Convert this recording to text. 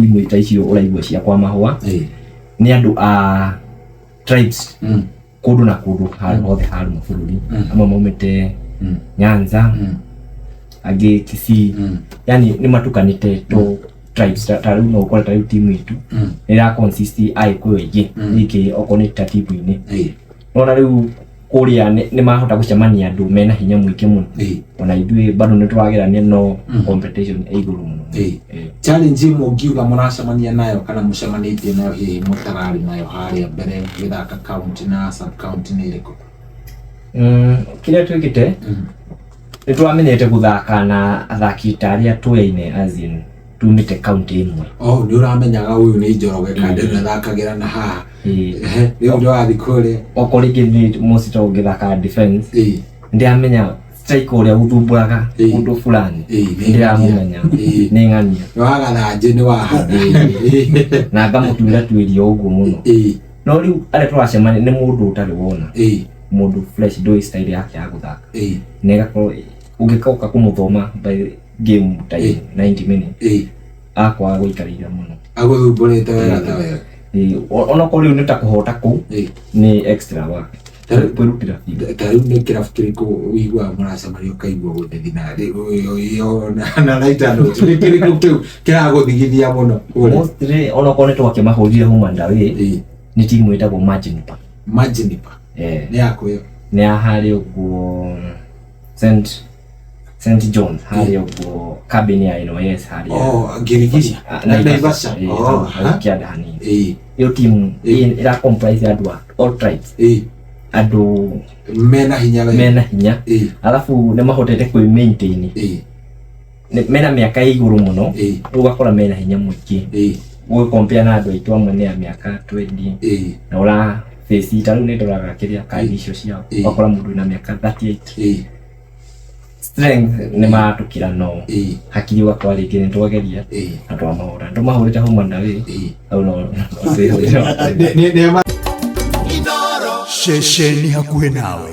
timu ta icio ũraigua cia kwa mahũa nĩ andũ a tribes kũndũ na kũndũ handũ hothe haruma bũrũri. Amwe maumĩte Nyanza, angĩ Kisii, yani nĩ matukanĩte to tribes. Ta rĩu no ũkore ta rĩu timu itũ nĩ ĩra consist Agĩkũyũ aingĩ ningĩ okorwo nĩ ta timu-inĩ. Nona rĩu kũrĩa nĩ mahota gũcemania andũ mena hinya mũingĩ mũno. Ona ithuĩ bado nĩ tũragerania no competition ĩ igũrũ mũno. Challenge ĩmwe ũngiuga mũracemania nayo kana mũcemanĩtie nayo hihi mũtararĩ nayo harĩa mbere gĩthaka county na sub county nĩ ĩrĩkũ? Kĩrĩa twĩkĩte nĩ tũramenyete gũthaka na athaki ta arĩa tũyaine, as in tumĩte county ĩmwe. Oh, nĩ ũramenyaga ũyũ nĩ Njoroge kana ũyũ athakagĩra na haha. Ehe, rĩu nĩ wathiĩ kũrĩa. Okorwo rĩngĩ nĩ mostly to ũngĩthaka defense, ndĩramenya striker ũrĩa ũthumbũraga ũndũ fulani. Nĩ ndĩramũmenya. Nĩ ng'ania. Nĩ wagathanjĩ nĩ wahana. Na ngamũtuĩra tuĩria ũguo mũno. No rĩu arĩa tũracemania nĩ mũndũ ũtarĩ wona, mũndũ fresh, ndũĩ style yake ya gũthaka, na ĩgakorwo ũngĩkoka kũmũthoma by game time 90 minutes akwaga gũikarĩra mũno. Agũthumbũrĩte wega ta wega. Onokorwo rĩu nĩ ta kũhota kũu nĩ extra work. Kwĩrutĩra biũ. Ta rĩu nĩ kĩrabu kĩrĩkũ ũiguaga mũracemania ũkaigua gũthethi na ĩyo na lighter note, nĩ kĩrĩkũ kĩu kĩragũthigithia mũno kũrĩa? Mostly onokorwo nĩ twakĩmahũrire home and away, nĩ timu ĩtagwo Margin Park. Margin Park? Eh. Nĩ yakũ ĩyo? Nĩ ya harĩa ũguo St John's, harĩa ũguo kambĩ ya NYS harĩa. Oh, Ngirigiri? Ah, na Naivasha. Eh, Oh, hau ha? kĩanda hanini. Ĩyo timu ĩra comprise andũ a all tribes, andũ mena hinya wega. Mena hinya. Alafu nĩ mahotete kwĩ maintain. Mena mĩaka ĩ igũrũ mũno. Rĩu ũgakora mena hinya mũingĩ gũgĩkompea na andũ aitũ amwe nĩ a mĩaka 20 na ũra face. Ta rĩu nĩ ndoraga kĩrĩa kandi icio ciao, ũgakora mũndũ wĩna mĩaka 38, strength nĩ maratũkĩra, no hakiri ũgakora rĩngĩ nĩ twageria na twamahũra, tũmahũrĩte home and away. Hau no Nĩ Ceceni hakuhĩ nawe.